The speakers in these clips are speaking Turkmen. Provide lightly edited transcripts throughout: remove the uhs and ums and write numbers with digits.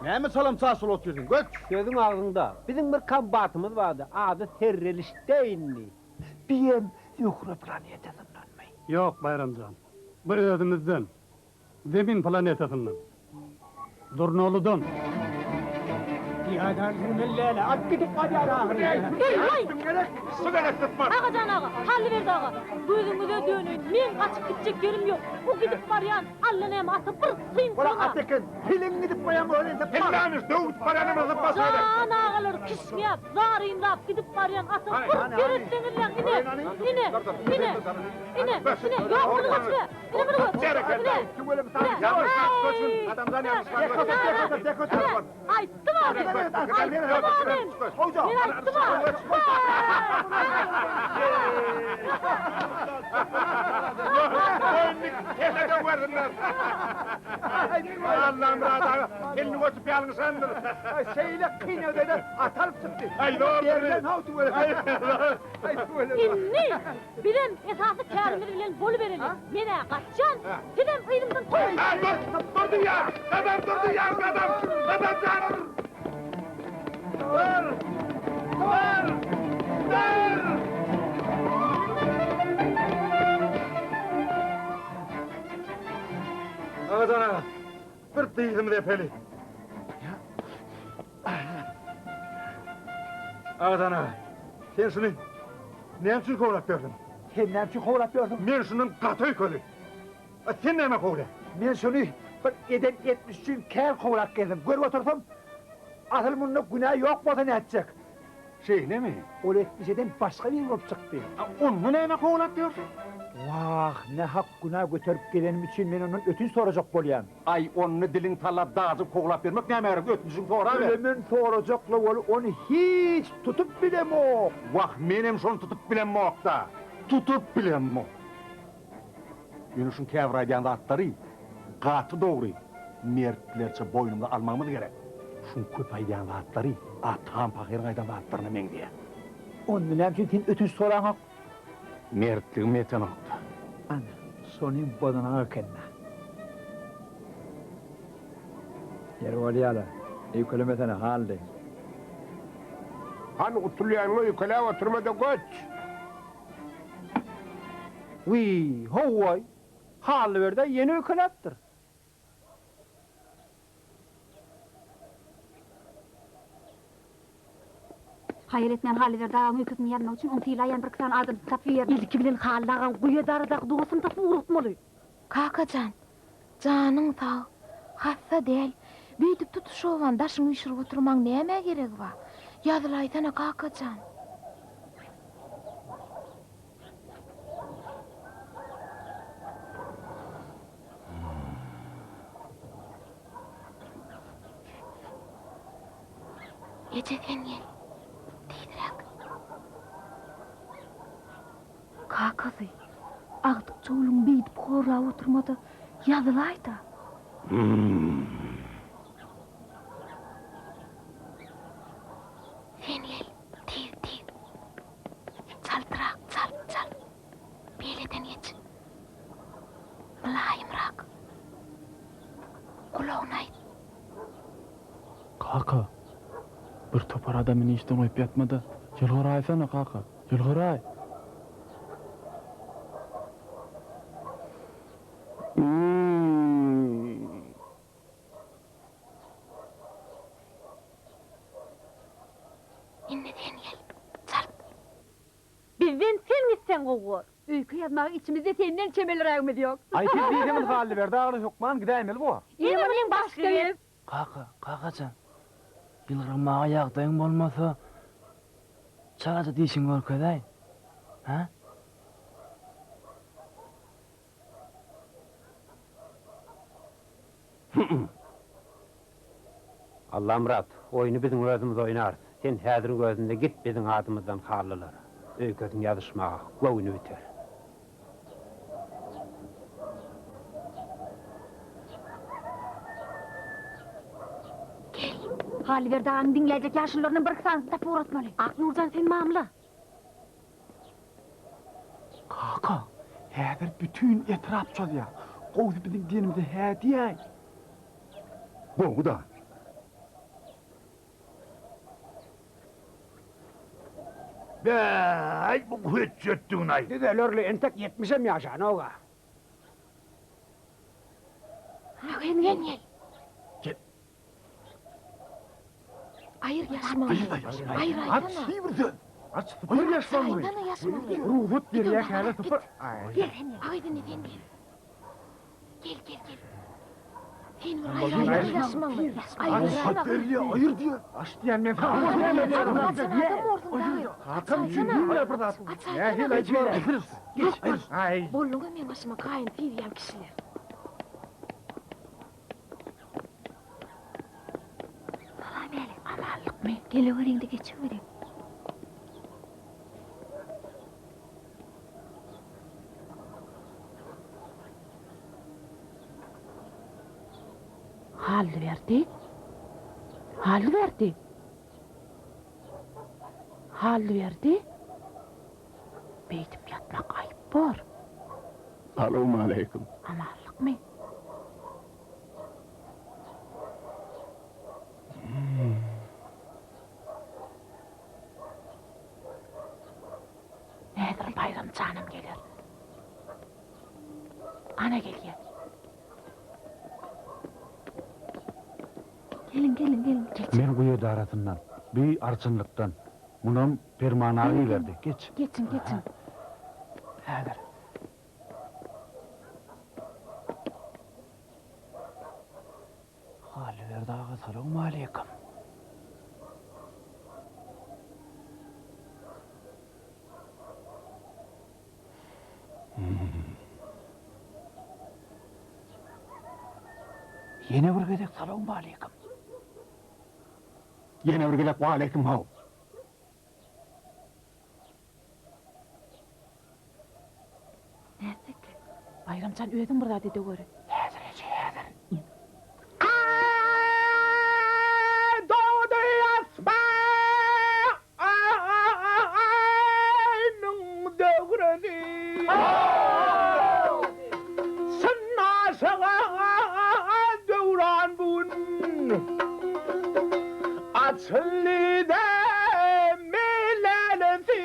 Näme çalam-çaş bolup otyrsyň, göç! Sözüň agzyňda. Biziň bir kombatymyz bardy, ady Serrelişteýndi. Biem Zöhre planetasyndanmy? Ýok, Baýram jan. Bu özümizden. Zemin planetasyndan. Durnalydan. Agajan aga, Hallyberdi aga, gözüňize döneýin, meň gaçyp gitjek ýerim ýok. Bu gidip barýan allanäme ata bir syn kylyň-a. Jan agalar kişňäp, zarynlap gidip barýan ata bir seretseňizläň, ine, ine, ine, ine, ine, ýok muny göçme. Indi Bizem esasy kärimiz bilen bolubereli. Men-ä gaçýan, sizem yzymdan kowuň! Dur! Dur diýýän! Gadam dur diýýän, gadam! Gadam jan! Dur! Dur! Dur! Agajan aga, bir dyzymyzy epeli. Agajan aga, sen şuny näme üçin kowlap ýörsüň? Sen näme üçin kowlap ýörsüň? Men şundan gaty öýkeli. A sen näme kowlaýaň? Men şuny bir eden etmiş üçin kän kowlap gezdim. Görüp otursam, asyl munda günä ýok bolsa nätjek? Şeýlemi? Ol etmiş eden başga biri bolup çykdy. A onda näme kowlap ýörsüň? Wah, nähak günä göterip gelenim üçin men ondan ötünç sorajak bolýan. Aý, onda diliň sallap dajyp kowlap ýörmek nämä gerek, ötünjiňi soraber. Öle men sorajakla weli ony hiç tutup bilemok. Wah, menem şony tutup bilemok-da. Tutup bilemok. Ýöne şuň käbir aýdýan zatlary gaty dogry, mertlerçe boýnumyza almagymyz gerek. Şuň köp aýdýan zatlary atam pahyryň aýdan zatlaryna meňzeýär. Onda näme üçin sen ötünç soraňok? Mertligim ýetenokda. Ana, şonyň bozanak eken-dä. Ýeri bolýa-la, öýkelemesene, Hally. Hany gutulýanyňa öýkeläp oturma-da göç! Wiý, ho-oý, Hallyberd-ä ýene öýkeläpdir. Haýal etmän Hallyberdi agaň öýkesini ýazmak üçin oň sylaýan birki sany adamsyny tapyp ibermeli. Ilki bilen Hally agaň guýa daradaky dostuny tapyp ugratmaly. Kaka jan, janyň sag, hassa däl, beýdip tutuş obany daşyňa üýşürip oturmaň nämä geregi bar? Ýazylaýsana, kaka jan. Eje sen gel. Tizräk. Kakasy, agtyk çowlugyňy beýdip horlap oturma-da, ýazylaý-da. Sen gel, tiz, tiz. Çaltrak, çalt, çalt. Beýleden geç. Mylaýymrak. Gulagyna aýt. Kaka, bir topar adamyny işden goýup ýatma-da, ýylgyraýsana, kaka, ýylgyraý! Indi sen gel, çalt. Bizden sen gitseň gowy bor. Öýke ýazmaga içimizde senden çemelirägimiz ýok. Aý siz diýseňiz Hallyberdi aga hökman gidäýmeli bor. Ine munyň başga gep. Kaka, kakajan, ýylgyrmaga ýagdaýyň bolmasa, çalaja dişiňi görkezäý, hä? Allamyrat, oýny biziň özümiz oýnarys. Sen häziriň özünde git biziň adymyzdan halylara. Öýkesini ýazyşmaga göwni biter. Gel, Halyberdi aganyň diňläýjek ýaşulularyndan birki sanysyny tapyp ugratmaly. Aknurjan sen mamla. Kaka, häzir bütin etrap çozýar. Gowusy biziň diýenimize hä diýäý. Gowy-da. Bäý, bu hötjetdigin-aý. Düzelerli, entek ýetmişem ýaşanok-a. Sen gel. Gel. Gel. Aýyr ýaşmagyňy. Aýyr Aç, aýsana. bir söz. Aç, sypyr ýaşmagyňy. Aýsana ýaşmagyňy. Rugsat berýär käle sypyr. Gel sen gel. Aýdyn sen gel. Gel gel gel. Sen bir aýyr aýyr ýaşmagyňy. Aýyr Rugsat berilýär, aýyr diýýär. Aç diýen men saňa. Adam borsuň dagy. Kakam üçin bilýär bir zat. Nähili aýtýar? Aý. Bolduňa meň başyma gaýyn diýýän kişiler. Salam älik. Amanlykmy? Geleweriň-de geçeweriň. Hallyberdi. Hallyberdi. Hallyberdi. Beýdip ýatmak aýyp bor. Salowmaleýkim. Amanlykmy? Häzir Baýram janam geler. Ana gelýär. Geliň, geliň, geliň. Men guýy edarasyndan, bi arçynlykdan. Munam Perman aga iberdi. Geç. Geçiň, geçiň. Häzir. Hallyberdi aga salowmaleýkim. Ýene bir gezek salowmaleýkim. Ýene bir gezek waleýkim how. Nätdik? Baýram jan özüň bir zat edeweri. Häzir eje, häzir. Aý, dogdy asmanyň döwresi. Synnaşyga döwran bu gün. Açyldy melälesi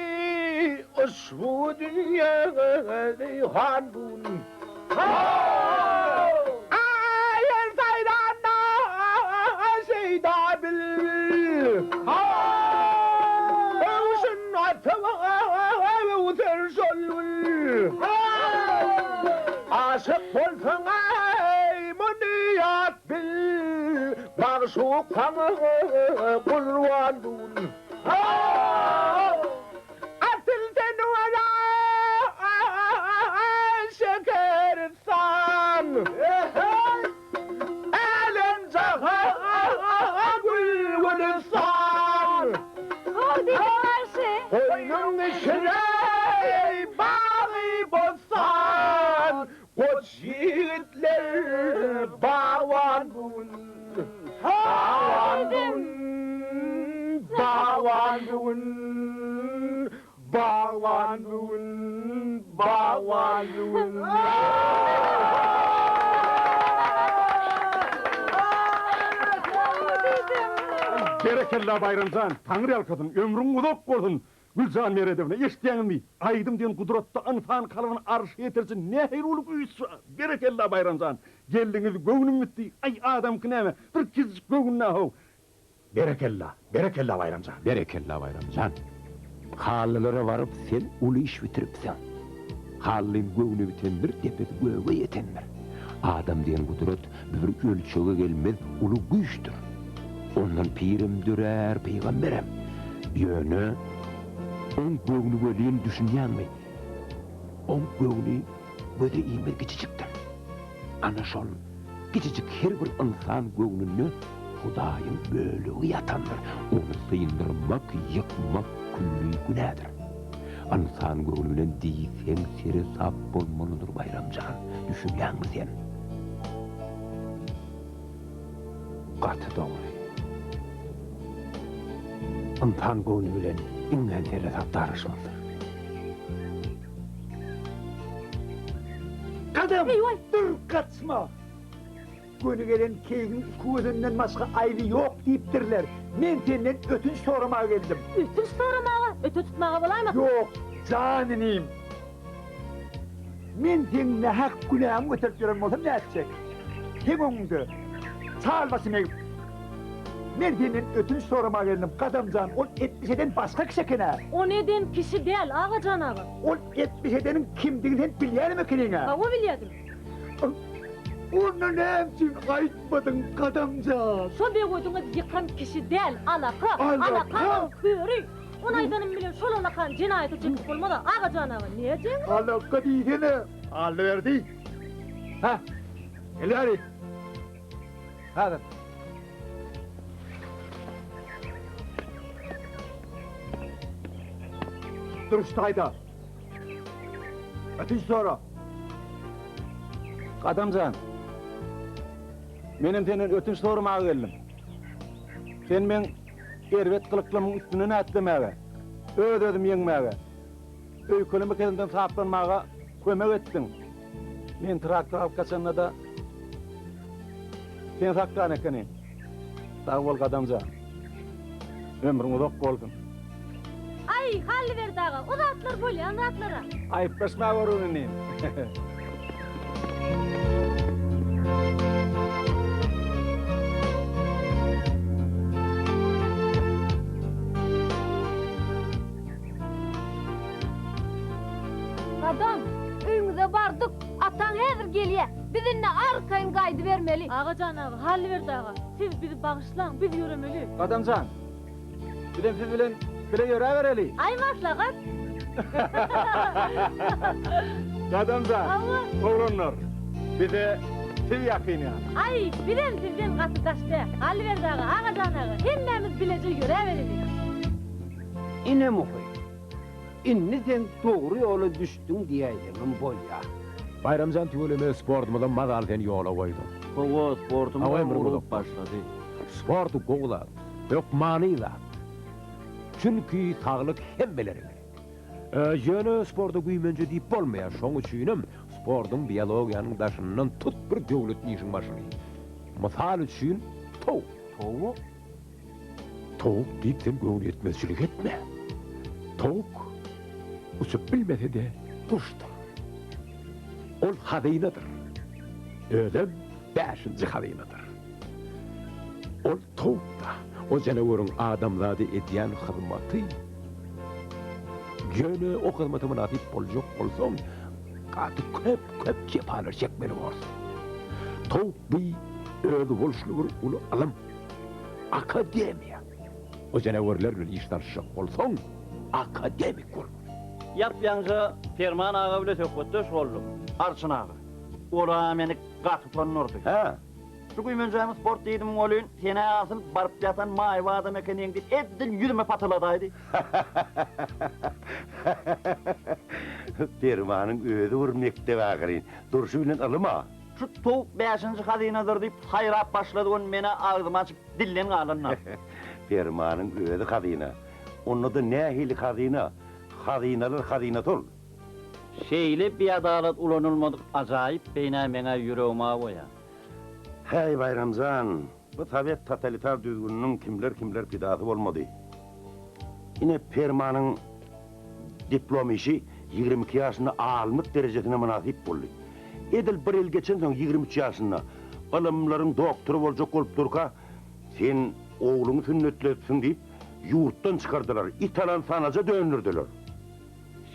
Uşbu dünýede han bu gün. Aý, saýranda şeýda bil. Öwşün atyp öwser şol gül. Aşyk bolsaň, eý, muny ýat bil. Magşuk saňa gurban bu gün. Asyl sen wala şekeristan. Älem jahan gül gülüstan. Goýnuň içine bagy bossan. Goç ýigitler bagban bu gün. Bagban bu gün. Bagban bu gün. Bagban bu gün. Bagban bu gün. Berekella Baýram jan, Taňry ýalkasyn, ömrüň uzak bolsun! Güljan Meredowna, eşitýäňizmi? Aýdym diýen gudratda ynsan kalbyny arşa ýetiriji nähili uly güýç bar! Berekella, Baýram jan! Geldiňiz, göwnüm bitdi. Aý, adamky näme, bir kiçijik göwün-dä-how! Berekella, berekella, Baýram jan! Berekella, Baýram jan! Hallylara baryp, sen uly iş bitiripsiň. Hallyň göwni bitendir, depesi göge ýetendir. Adam diýen gudrat bir ölçege gelmez uly güýçdür. Ondan pirem dörär, pygamberem. Ýöne oň göwni welin düşünýäňmi? Oň göwni göze ilmez kiçijikdir. Ana şol kiçijik her bir ynsan göwnünde Hudaýyň bölegi ýatandyr. Ony syndyrmak, ýykmak külli günädir. Ynsan göwni bilen diýseň seresap bolmalydyr Baýram jan, düşünýäňmi sen? Gaty dogry. Ynsan göwni bilen iňňän seresap daraşmalydyr. Gadam! Dur, gaçma! Göni gelen keýigiň gözünden başga aýby ýok diýipdirler. Men senden ötünç soramaga geldim. Ötünç soramaga? Öte tutmaga bolaýmasyn? Ýok, jan inim. Men seň nähak günäňi göterip ýören bolsam nätjek? Seň öňüňde çal başymy egip, men senden ötünç soramaga geldim. Gadam jan, ol etmiş eden başga kişi eken-ä. Ony eden kişi däl, Agajan aga. Ol etmiş edeniň kimdigini sen bilýänem ekeniň-ä. Hawa, bilýädim. Onda näme üçin aýtmadyň, Gadam jan? Şo begodiňiz ýykan kişi däl, alaka. Alakanyň köri. Ony aýdanym bilen şol alakany jenaýata çekip bolmaz-a, Agajan aga, nätjegiň? Alaka diýsene. Allaberdi. Hä, gel bäri. Häzir. Dur şu taýda. Ötünç sora. Gadam jan. Menem senden ötünç soramaga geldim. Sen meň erbet gylyklarymyň üstünden ätlemäge, öz-özümi ýeňmäge, öýkeleme keselinden saplanmaga kömek etdiň. Men traktor alyp gaçanda-da sen saklan ekeniň. Sag bol Gadam jan. Ömrüň uzak bolsun. Aý, Hallyberdi aga, o zatlar bolýan zatlar-a. Aýyplaşma görgün inim. Gadam, öýüňize bardyk, ataň häzir gelýä. Biz indi arkaýyn gaýdybermeli. Agajan aga, Hallyberdi aga, siz bizi bagyşlaň, biz ýöremeli. Gadam jan, bizem siz bilen bile ýöräbereli. Aý maslahat. Gadam jan, Hawa. oglanlar, bize siz ýakyn ýaly. Aý, bizem sizden gaty daş däl. Hallyberdi aga, Agajan aga, hemmämiz bileje ýöräbereli. Ine Muhy, indi sen dogry ýola düşdüň diýäýseňem bolýar. Baýramjan tüweleme sportymyzam mazaly sen ýola goýduň. Hawa sportymyzam urup başlady. Sport gowy zat, hökmany zat. Çünki saglyk hemmelere gerek. Ýöne sporta güýmenje diýip bolmaýar, şoň üçinem sportuň biologiýanyň daşyndan tut bir döwlet işiň başyny. Mysal üçin towuk. Towuk? Towuk diýip sen göwnüýetmezçilik etme. Towuk uçup bilmese-de guşdur. Ol hazynadyr. Özem bäşinji hazynadyr. Ol towuk-da, o janaweriň adamzada edýän hyzmaty. Ýöne o hyzmata mynasyp boljak bolsaň, gaty köp-köp jepalar çekmeli borsuň. Towuk bu özboluşly bir uly ylym. Akademiýa. O janawerler bilen iş salyşjak bolsaň, akademik bolmaly. Ýap-ýaňja Perman aga bile söhbetdeş boldum. Arçyn aga. Ol-a meni gaty utandyrdy. Hä? Şu güýmenjämi sport diýdim welin, sen-ä asyl baryp ýatan maýyp adam ekeniň diýip, edil ýüzüme patyladaýdy. Permanyň özi bir mekdep ahyryn. Durşy bilen ylym-a. Şu towuk bäşinji hazynadyr diýip saýrap başlady ony menä agzymy açyp dilden galanlar. Permanyň özi hazyna. Onda-da nähili hazyna? Hazynalar hazynasy ol. Şeýle biadalat ulanylmadyk ajaýyp beýnä meňä ýüregim awaýar. Häý Baýram jan, bu sowet totalitar düzgüniniň kimler-kimler pidasy bolmady. Ine Permanyň diplom işi 22 ýaşynda alymlyk derejesine mynasyp boldy. Edil bir ýyl geçensoň 23 ýaşynda ylymlaryň doktory boljak bolup durka, sen ogluňy sünnetledipsiň diýip, ýurtdan çykardylar, it alan sanaja döndürdiler.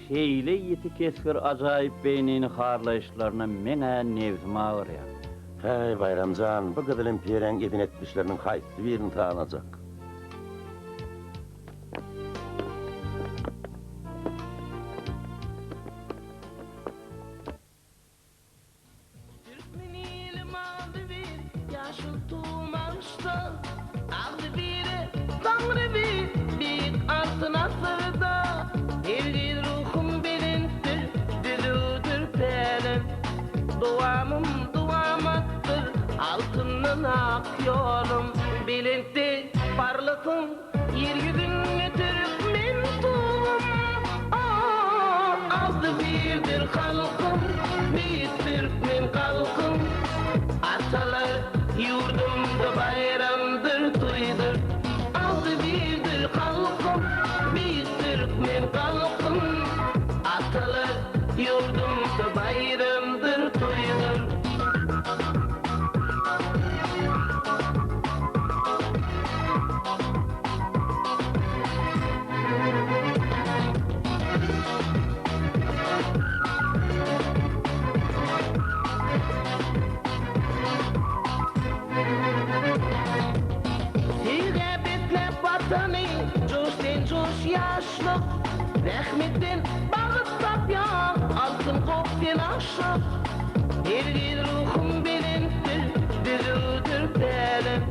Şeýle ýiti kesgir ajaýyp beýnini harlaýyşlaryna meň-ä nebsim agyrýar. Häý, Baýram jan, bu gyzyl imperiýaň eden etmişleriniň haýsy birini sanajak? Türkmen ilim agzybir, ýaşyl tugum agyşda, Agzybire Taňry bir, beýik Altyn asyrda. Hergiz ruhum belentdir, düzüwdir pälim, Dowamym dowamatdyr, altyndan ak ýolum. Belentde parlasyn Ýer ýüzünde türkmen tugum, Agzybirdir halkym, beýik türkmen galkym. Atalar. aşyk. Zähmetden bagyt tapýan altyn gop sen aşyk. Hergiz ruhum belentdir, düzüwdir pälim.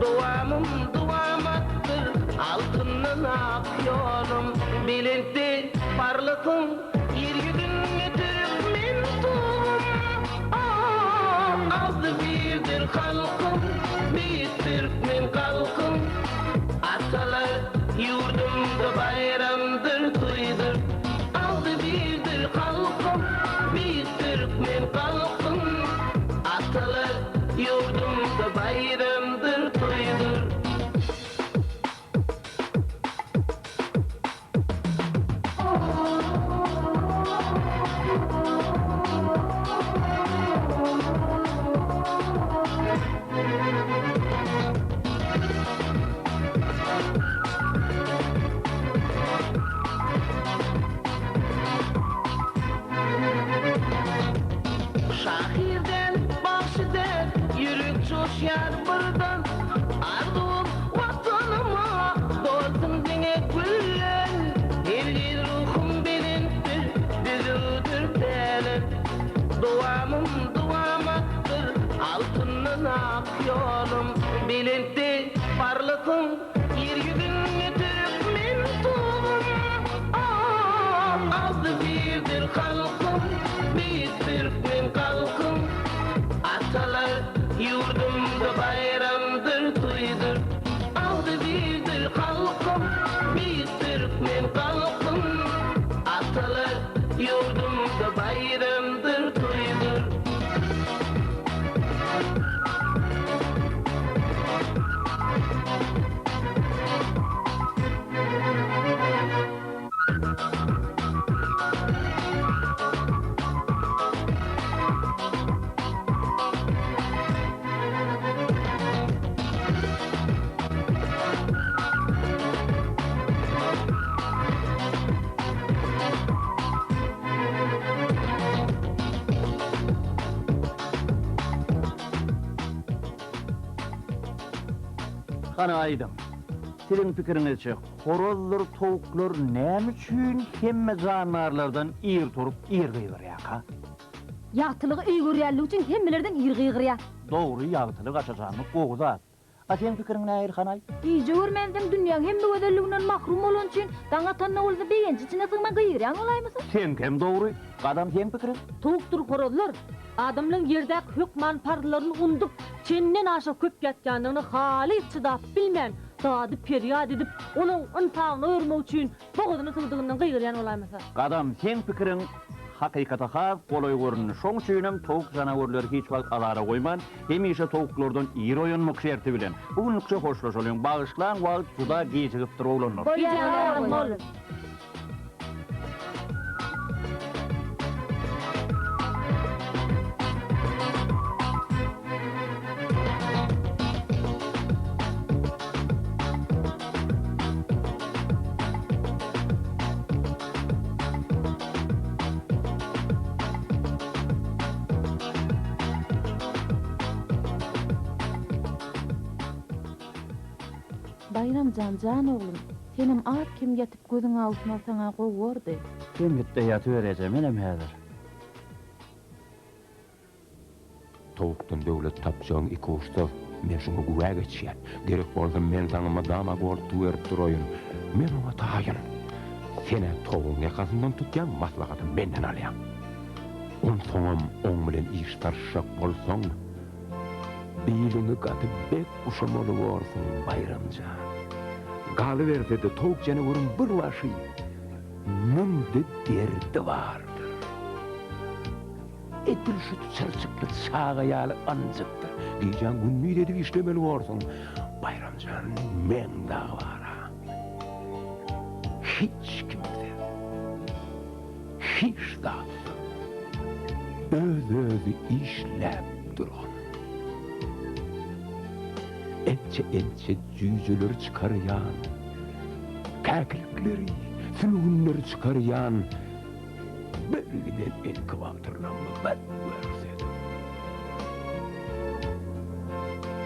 Dowamym dowamatdyr, altyndan ak ýolum. Belentde parlasyn ýer ýüzünde türkmen tugum. Agzybirdir halkym, beýik türkmen galkym. Atalar ýurdumda baýramdyr, toýdur. Agzybirdir halkym, beýik türkmen galkym. Atalar ýurdumda baýramdyr, toýdur. Şahyr däl, bagşy däl, ýürek joşýar birden. Arzuwym Watanyma dolsun diňe güller. Hergiz ruhum belentdir, düzüwdir pälim. Dowamym dowamatdyr, altyndan ak ýolum. Belentde parlasyn ýer ýüzünde türkmen tugum. Agzybirdir halkym, beýik türkmen galkym. Atalar ýurdumda baýramdyr, toýdur. Agzybirdir halkym, beýik türkmen galkym. Atalar ýurdumda baýramdyr, toýdur. Hany aýdyň, siziň pikiriňizçe horazdyr towuklar näme üçin hemme jandarlardan ir turup ir gygyrýarka? Ýagtylygy eý görýänligi üçin hemmelerden ir gygyrýar. Dogry ýagtylyk açajanlyk gowy zat. A seň pikiriň nähili hanaý? Gije görmänsoň dünýäň hemme gözelliginden mahrum bolany üçin daň atanda bolsa begenç içine sygman gygyrýan bolaýmasa? Seňkem dogry. Gadam seň pikiriň? Towukdyr horazlar adamlaň ýerdäki hökman parzlaryny undup, çenden aşa köp ýatýandygyna halys çydap bilmän, dady-perýat edip, olaň ynsabyny oýarmak üçin Bogazyna sygdygyndan gygyrýan bolaýmasa. Gadam, seň pikiriň hakykata has golaý göründi. Şoň üçinem towuk janawerleri hiç wagt azara goýman, hemişe towuklardan ir oýanmak şerti bilen. Bu günlükçe hoşlaşalyň. Bagyşlaň, wagt juda gijigipdir, oglanlar. Bolýar, bol. Baýram jan, jan oglum, senem az-kem ýatyp gözüňi awutmasaň-a gowy bordy. Sen git-de ýatyber eje, menem häzir. Towukdan döwlet tapjagyň ikuçsyz. Men şuňa güwä geçýän. Gerek bolsa men saňa mydama goltgy berip duraýyn. Men oňa taýyn. Sen-ä towugyň ýakasyndan tutýaň, maslahaty menden alýaň. Onsoňam oň bilen iş salyşjak bolsaň, biliňi gaty bek guşamaly borsuň, Baýram jan. Galyberse-de, towuk janaweriň bir başy müňde derdi bardyr. Edil şu çyrçykly çaga ýaly ynjykdyr. Gijäň gündiz edip işlemeli borsuň. Baýram jan, meň dagy bar-a. Hiç kimsiz, hiç zatsyz, öz-özi işläp duran. Ençe-ençe jüýjeleri çykarýan, käkilikleri, sülgünleri çykarýan Bir giden inkubatorlarymy bir görsedim.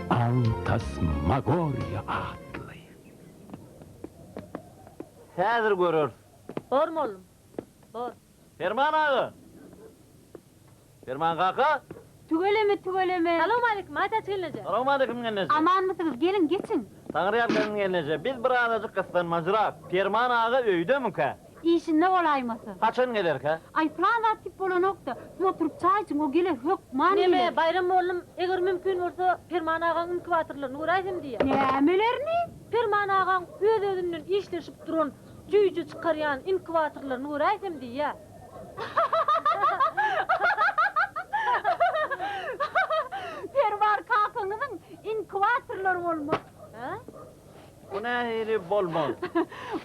Antasmagoriýa atly. Häzir göreris. Bor mollum. Bor. Perman aga! Perman kaka! Tüweleme, tüweleme. Salowmaleýkim, Aýtäç gelneje. Salowmaleýkim gelneje. Amanmysyňyz, geliň, geçiň. Taňryýalkasyn gelneje. Biz bir azajyk gyssanmajyrak. Perman aga öýdemikä? Işinde bolaýmasa. Haçan gelerkä? Aý, pylan zat diýip bolanok-da. Siz oturyp çaý içiň, o geler, hökman geler. Neme, Baýram mollum, eger mümkin bolsa, Perman agaň inkubatorlaryny göräýsem diýýär. Nämelerini? Perman agaň öz-özünden işleşip duran, jüýje çykarýan inkubatorlaryny göräýsem diýýär. Perman kakaňyzyň inkubatorlary bolmaz. Hä? Bu nähili bolmaz?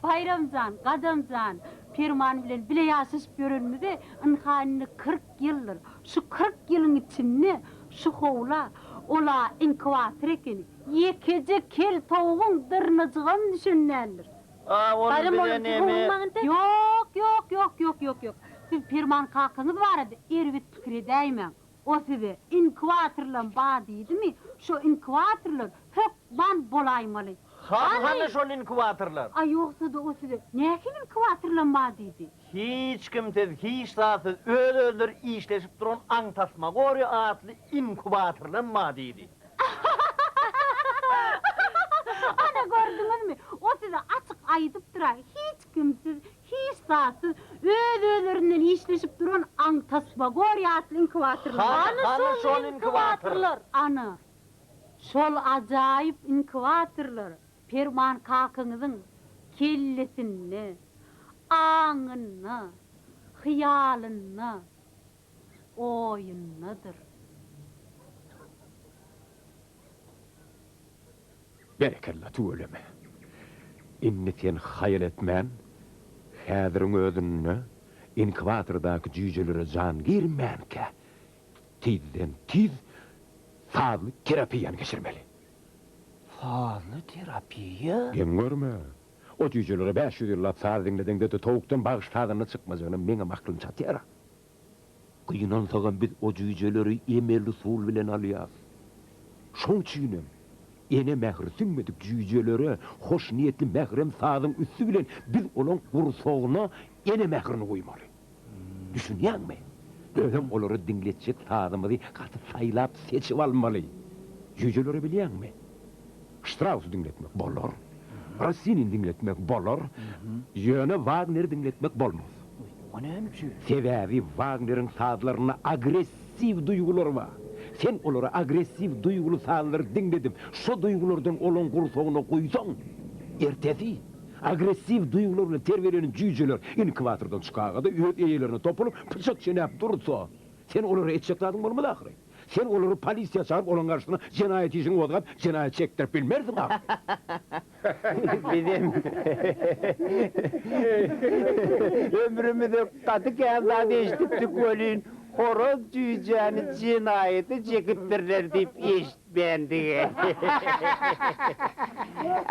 Baýram jan, Gadam jan, Perman bilen bile ýaşaşyp ýörenimize ynha indi 40 ýyldyr. Şu 40 ýylyň içinde şu howla ol-a inkubator ekeni, ýekeje kel towugyň dyrnajygam düşen däldir. A ony Baýram bize oglum, siz neme? howlukmaň entek. Ýok, ýok, ýok, ýok, ýok, ýok. Siz Perman kakaňyz barada erbet pikir edäýmäň. O size inkubatorlam bar diýdimi, şo inkubatorlar hökman bolaýmaly. Hany, hany şol inkubatorlar? A ýogsa-da o size nähili inkubatorlam bar diýdi? Hiç kimsiz, hiç zatsyz öz-özleri işleşip duran aňtasmagoriýa atly inkubatorlam bar diýdi. Ana gördüňizmi, o size açyk aýdypdyr-a, hiç kimsiz, hiç zatsyz öz-özlerinden işleşip duran aňtasmagoriýa atly inkubatorlar. Hany, hany şol inkubatorlar? Ana, şol ajaýyp inkubatorlar Perman kakaňyzyň kellesinde, aňynda, hyýalynda oýundadyr. Berekella tüweleme. Indi sen haýal etmän, häziriň özünde inkubatordaky jüýjelere jan girmänkä, tizden tiz sazly terapiýany geçirmeli. Sazly terapiýa? Geň görme. O jüýjelere 500 ýyllap saz diňledeňde-de towukdan bagşy sazanda çykmajagyna meňem aklym çatýar-a. Gynansagam biz o jüýjeleri emeli usul bilen alýas. Şoň üçinem ene mähri siňmedik jüýjelere hoşniýetli mährem sazyň üsti bilen biz olaň gursagyna ene mährini guýmaly. Düşünýäňmi? Özem olara diňletjek sazymyzy gaty saýlap-seçip almaly. Jüýjeleri bilýäňmi? Ştrausy diňletmek bolar. Rossinini diňletmek bolar. Ýöne Wagneri diňletmek bolmaz. O näme üçin? Sebäbi Wagneriň sazlarynda agressiw duýgular bar. Sen olara agressiw duýguly sazlary diňledip, şo duýgulardan olaň gursagyna guýsaň, ertesi agressiw duýgular bilen terbiýelenen jüýjeler inkubatordan çykaga-da öz eýelerine topulyp, pyçak çenäp dursa, sen olara etjek zadyň bolmaz ahyry. Sen olary polisiýa çagyryp, olaryň garşysyna jenaýat işini gozgap, jenaýat çekdirip bilmersiň ahyry. Bizem ömrümizde gaty kän zat eşidipdik welin, horaz jüýjäni jenaýata çekipdirler diýip eşitmändik.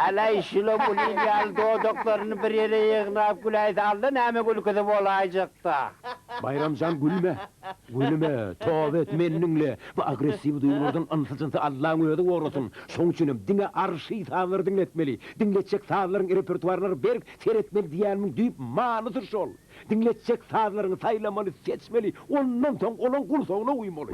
Äleý, şulam uly ýaly dodaklaryny bir ýere ýygnap güläýse, alla näme gülküsi bolaýjakda. Baýram jan gülme. Gülme, toba et, meni diňle. Bu agressiw duýgulardan ynsy-jynsy Allaň özi gorasyn. Şoň üçinem diňe arşy sazlary diňletmeli. Diňletjek sazlaryň repertuaryna berk seretmeli diýýänimiň düýp manysy şol. Diňletjek sazlaryňy saýlamaly, seçmeli, ondan soň olaň gursagyna guýmaly.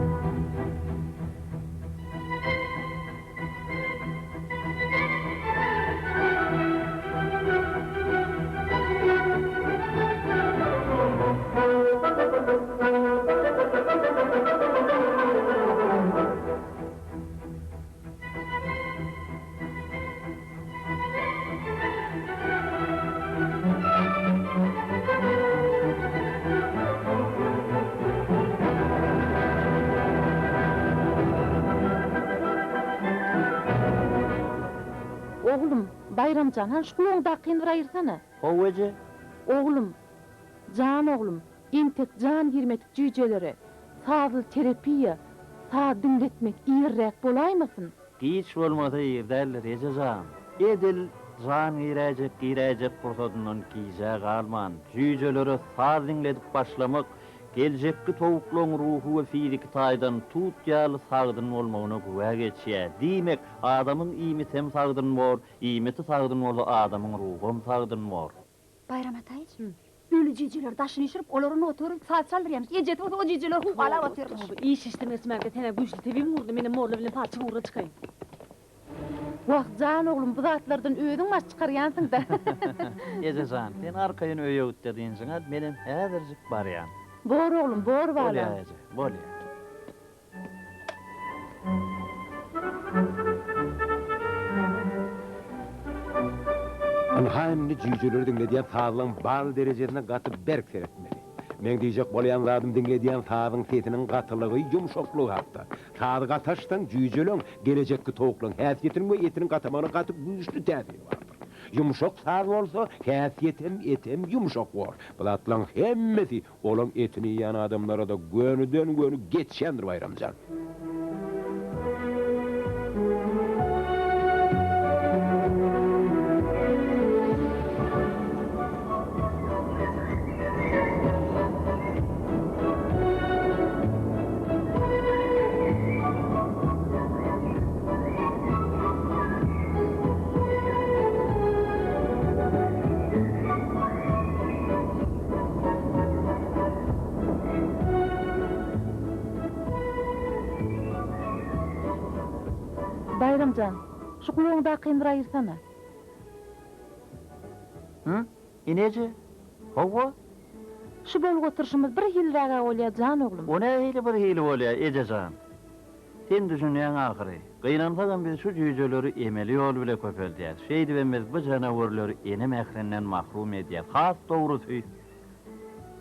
Oglum, Baýram jan, hany şu gulagyňdakyny bir aýyrsana. Hawa eje. Oglum, jan oglum, entek jan girmedik jüýjelere sazly terapiýa, saz diňletmek irräk bolaýmasyn? Giç bolmasa ir däldir, eje jan. Edil jan giräýjek giräýjek pursadyndan gijä galman, jüýjelere saz diňledip başlamak geljekki towuklaryň ruhy we fiziki taýdan tut ýaly sagdyn bolmagyna güwä geçýär. Diýmek, adamyň iýmiti hem sagdyn bor, iýmiti sagdyn bolsa adamyň ruham sagdyn bor. Baýram Ataýewiç, öli jüýjeleri daşyny üýşürip, olara nota öwredip saz çaldyrýarmyş. Ejesi bolsa o jüýjeleri howalap otyrmyş. Toba, iş işden geçmänkä sen-ä güýçli tebibiň urdy, menem molla bilen palçyň ugruna çykaýyn. Wah, jan oglum, bu zatlardan özüň baş çykarýansyň-da. Eje jan, sen arkaýyn öýe git-de dynjyňy al, menem häzirjik barýan. Bor oglum, bor balam. Bolýa eje, bolýa. Ynha indi jüýjeleri diňledýän sazlaň bal derejesine gaty berk seretmeli. Meň diýjek bolýan zadym diňledýän sazyň sesiniň gatylygy, ýumşaklygy hakda. Sazy gaty açsaň jüýjeleň, gelejekki towuklaň häsiýetiniň we etiniň gatamagyna gaty güýçli täsiri bardyr. Ýumşak saz bolsa häsiýetem, etem ýumşak bor. Bu zatlaň hemmesi Olaň etini iýen adamlara-da gönüden-göni geçýändir Baýram jan. Baýram jan, şu gulagyňdakyny bir aýyrsana. Hü? Eneje? Hawa. Şu bolup oturyşymyz bir hiliräg-ä bolýa, jan oglum. O nähili bir hili bolýa, eje jan? Sen düşünýäň ahyry. Gynansagam biz şu jüýjeleri emeli ýol bile köpeldýäs. Şeýdibem biz bu janawerleri ene mährinden mahrum edýäs. Has dogrusy,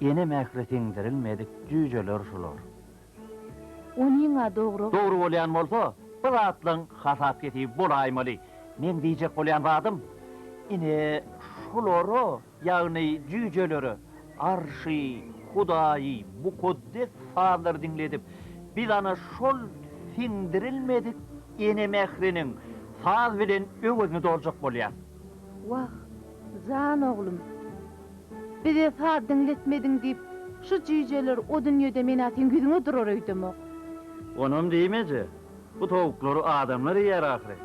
ene mähri siňdirilmedik jüýjeler şular. Onyň-a dogry. Dogry bolýan bolsa, bu zatlaň hasap-hesibi bolaýmaly. Meň diýjek bolýan zadym, ine, şulara Ýagny jüýjelere Arşy, Hudaýy, mukaddes sazlary diňledip, biz ana şol siňdirilmedik ene mähriniň saz bilen öwezini doljak bolýas. Wah, jan oglum, bize saz diňletmediň diýip, şu jüýjeler o dünýede men-ä seň ýüzüňe durar öýdemok. Onam diýme eje, bu towuklary adamlar iýer ahyry.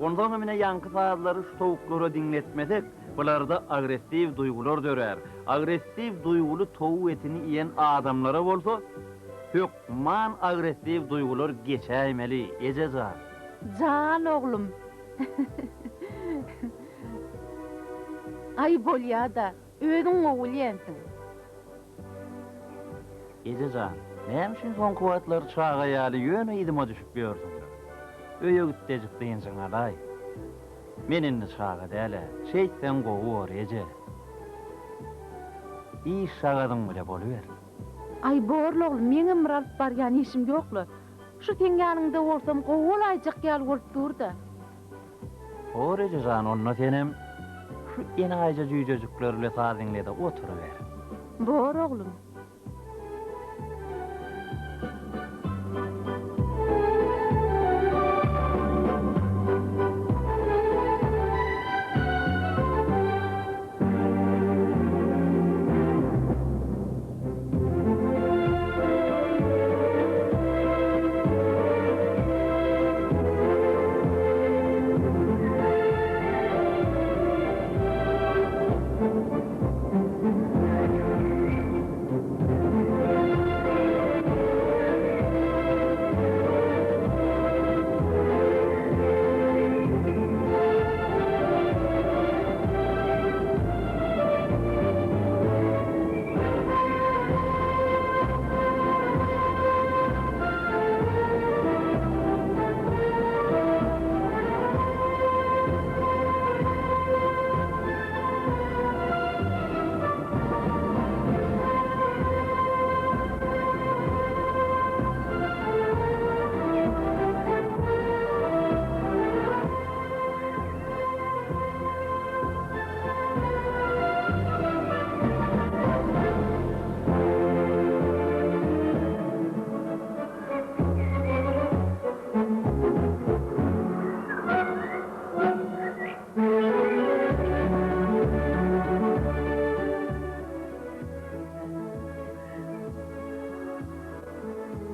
Onsoňam ine ýaňky sazlary şu towuklara diňletmesek, bularda agressiw duýgular dörär. Agressiw duýguly towuk etini iýen adamlara bolsa, hökman agressiw duýgular geçäýmeli, eje jan. Jan oglum. Aý bolýa-da, özüň gowy bilýänsiň. Eje jan, näme üçin soňky wagtlar çaga ýaly ýöne yzyma düşüp ýörsüň? Öýe gitdejik dynjyňy alaý. Men indi çaga däl-ä, şeýtseň gowy bor, eje. Iş şagazyň bile boluber. Aý, borly oglum, meňem bir alyp barýan işim ýok-la. Şu seň ýanyňda bolsam gowy bolaýjak ýaly bolup dur-da. Bor eje jan, onda senem şu enaýyja jüýjejikler bile saz diňle-de oturyber. Bor oglum.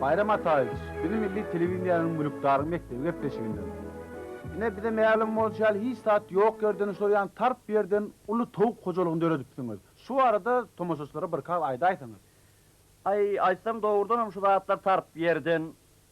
Baýram Ataýewiç, bizi milli telewideniýäniň Mülkdaryň mekdebi gepleşiginden. Ine bize mälim bolşy ýaly hiç zat ýok ýerden şular ýaly tarp ýerden uly towuk hojalygyny döredipsiňiz. Şu barada tomaşaçylara birki agyz aýdaýsaňyz. Aý, aýtsam dogrudanam şu zatlar tarp ýerden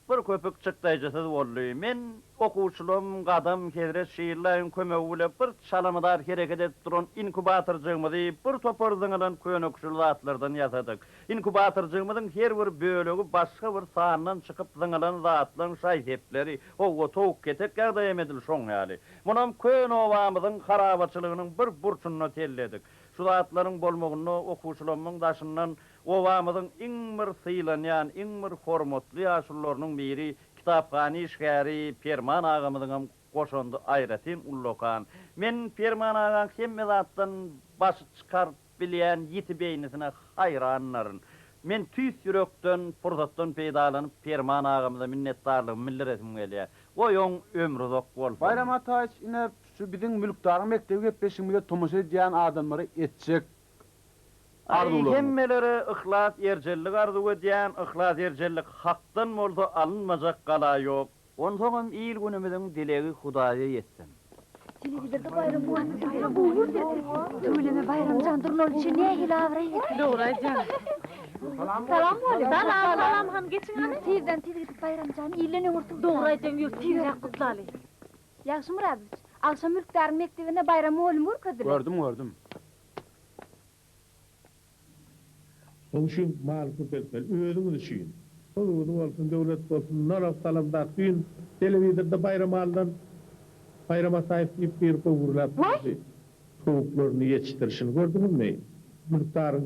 bir köpük çykdaýjysyz boldy. Men okuwçylam Gadam hezret Şirläýiň kömegi bile bir çalamydar hereket edip duran inkubatorjygymyzy bir topar zyňylan köne-küşül zatlardan ýasadyk. Inkubatorjygymyzyň her bir bölegi başga bir sandan çykyp zyňylan zatlaň şaý-sepleri, howwa, towuk-ketek ýagdaýam edil şoň ýaly. Munam köne obamyzyň harabaçylygynyň bir burçunda telledik. Şu zatlaryň bolmagynda okuwçylamyň daşyndan obamyzyň iň bir sylanýan, iň bir hormatly ýaşulularynyň biri, kitaphana işgäri Perman agamyzyňam goşandy aýratyn ullakan. Men Perman agaň hemme zatdan başy çykaryp bilýän ýiti beýnisine haýrandyryn. Men tüýs ýürekden pursatdan peýdalanyp Perman agamyza minnetdarlygymy bildiresim gelýär. Goý oň ömri uzak bolsun. Baýram Ataýewiç ine şu biziň Mülkdaryň mekdebi gepleşigimize tomaşa edýän adamlara etjek Aý arzuwlaryňyz. hemmelere yhlas erjellik arzuw edýän, yhlas erjellik hakdan bolsa alynmajak gala ýok. Onsoňam il günümiziň dilegi Hudaýa ýetsin. Telewizorda Baýram mugallym gowy görkezdi. Tüweleme Baýramjan Durnaly üçin nähili abraý getirdi. Dogry aýdýaň. Salam mugallym. Salam, salam hany geçiň hany. Tizden tiz gidip Baýramjany ilden öňürti Dogry aýdýaň ýör tizräk gutlaly. Ýagşy Myradowiç, agşam mülkdaryň mekdebinde Baýram mugallymy görkezdiler. Gördüm, gördüm. Şoň üçin mal köpeltmeli. Özüňiz üçin. Huzury bolsun, döwlet bolsun, nalog salamzak. Düýn telewizorda Baýramalydan Baýram Ataýew diýip biri gowy gürläp durdy. Towuklaryny ýetişdirişini gördüňizmi? Mülkdaryň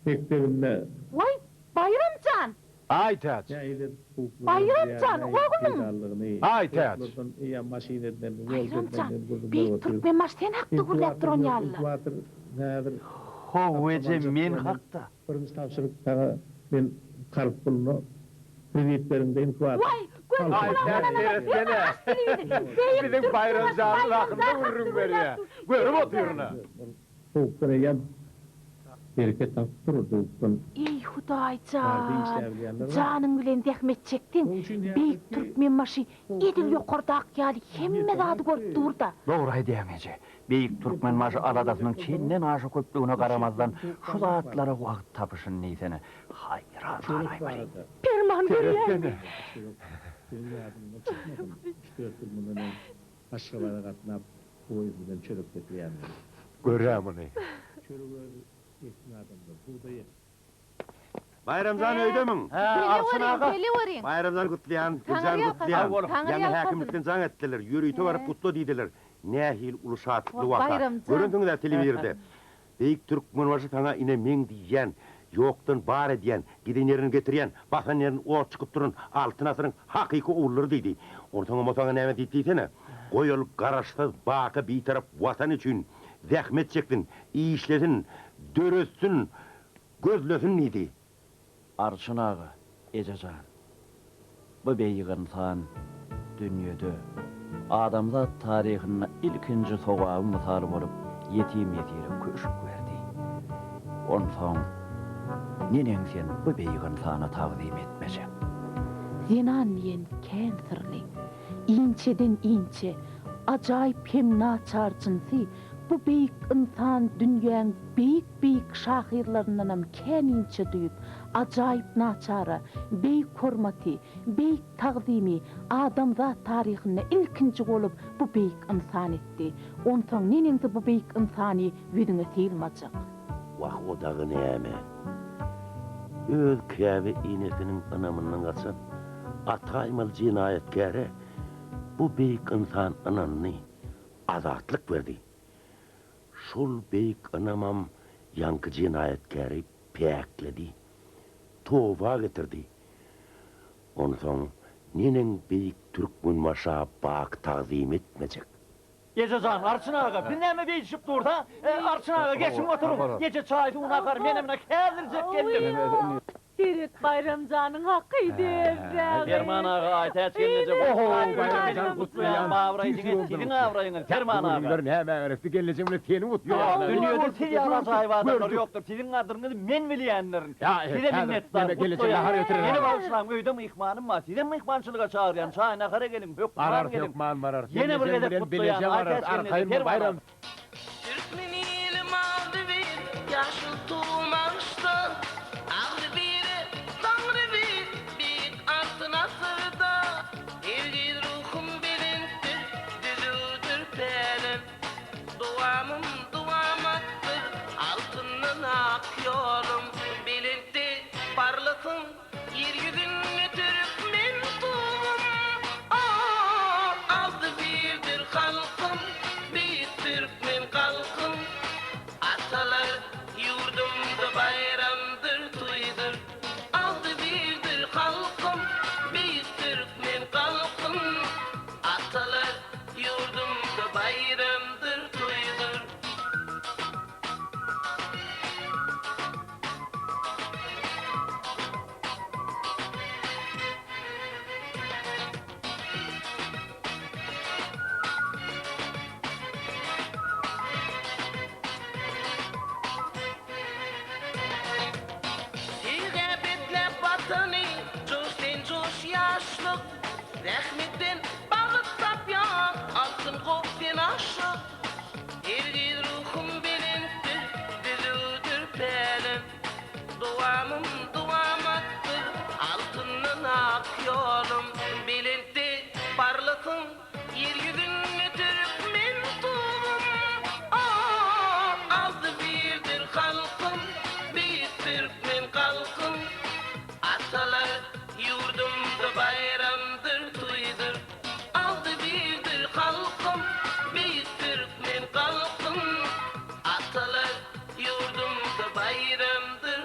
mekdebinde. Waý, Baýram jan! Aýtäç! Baýram jan, oglum! Aýtäç! Baýram jan, Beýik Türkmenbaşy sen hakda gürläp duran ýaly-la. How eje men hakda. Birinji tabşyryk saňa men karz puluny kredit beriňde inkubator. Waý, gözüň gulagyň Seretsene. Biziň Baýram janymyz hakynda gürrüň berýä. Görüp otyryn-a. Towukdan eýýäm bereket tapyp dur, towukdan. Eý, Hudaý jan, janyň bilen zähmet çekseň, Beýik Türkmenbaşy edil ýokardaky ýaly hemme zady görüp dur-da. Dogry aýdýaň, eje. Beýik Türkmenbaşy aladasynyň çenden aşa köplügine garamazdan, şu zatlara wagt tapyşyny diýsene. Haýran galaýmaly. Perman berýäňmi? Seretdene. Biziň ýadymyzdan çykmasyn, üç-dört ýyl mundan öň Aşgabada gatnap, poýezd bilen çörek getirýändigini. Gör-ä muny. Çörek özi eksin adamlar, bugdaý eksin. Baýramjan öýdemiň? Hä, Arçyn aga. Baýramjan gutlaýan, Güljan gutlaýan. Ýaňy häkimlikden jaň etdiler, ýörite baryp gutla diýdiler. Nähili uly şatlykly waka. Görensiňiz-ä telewizorda. Beýik Türkmenbaşy saňa ine meň diýýän, ýokdan bar edýän, giden ýerini getirýän, basan ýerini ot çykyp duran Altyn asyryň hakyky ogullary diýdi. Onsoňam o saňa näme diýdi diýsene? Goý ol Garaşsyz, baky Bitarap Watan üçin zähmet çeksin, işlesin, döretsin, gözlesin diýdi. Arçyn aga, eje jan. Bu beýik ynsan dünýede, adamzat taryhynda ilkinji sogaby mysal bolup ýetim-ýesire köşk berdi. Onsoň neneň sen bu beýik ynsana tagzym etmejek? Zenan diýen kän syrly, inçeden inçe, ajaýyp hem naçar jynsy bu beýik ynsan dünýäň beýik Beýik şahyrlaryndanam kän inçe duýup, ajaýyp naçara, beýik hormaty, beýik tagzymy adamzat taryhynda ilkinji bolup bu beýik ynsan etdi. Onsoň neneňsi bu beýik ynsany ýüzüňe sylmajak? Wah, o dagy näme? Öz käbe enesiniň ynamyndan gaçan ataýmaly jenaýatkäre bu beýik ynsan ynandy, azatlyk berdi. Şol beýik ynamam ýaňky jenaýatkäri päkledi, toba getirdi. Onsoň neneň beýik Türkmenbaşa bak tagzym etmejek? Eje jan, Arçyn aga, biz näme beýdişip durus-a? Arçyn aga, geçiň oturyň. Eje çaý-suw nahar, menem ine häzirjek geldim. Seret Baýram janyň haky diýip. Perman aga Aýtäç gelneje Oho Baýram jan gutlaýan. Abraý diňe siziň abraýyňyz Perman aga. Gürrüňler nämä gerekdi gelnejeň bilen seni gutlaýan. Dünýede siz ýaly ajaýyp adamlar ýokdur. Siziň gadryňyzy men bilýändirin. Size minnetdar gutlaýan. Meni bagyşlaň öýde myhmanym bar. Sizem myhmançylyga çagyrýan. Çaý-nahara geliň hökman geliň. Ýene bir gezek gutlaýan Aýtäç gelneje Perman aga. Türkmen ilim agzybir, ýaşyl tugum agyşda, Agzybire Taňry bir, beýik Altyn asyrda. Hergiz ruhum belentdir, düzüwdir pälim, Dowamym dowamatdyr, altyndan ak ýolum. Belentde parlasyn Ýer ýüzünde türkmen tugum, Agzybirdir halkym, beýik türkmen galkym. Atalar ýurdumda baýramdyr, toýdur. Agzybirdir halkym, beýik türkmen galkym. Atalar ýurdumda baýramdyr, toýdur. Söýgä besläp Watany, joş sen joş ýaşlyk, Zähmetden bagyt tapýan altyn gop sen aşyk. Hergiz ruhum belentdir, düzüwdir pälim, Dowamym dowamatdyr, altyndan ak ýolum. Belentde parlasyn ýer ýüzünde türkmen tugum, Agzybirdir halkym, beýik türkmen galkym. Atalar ýurdumda baýramdyr, toýdur. Agzybirdir halkym, beýik türkmen galkym. Atalar ýurdumda baýramdyr.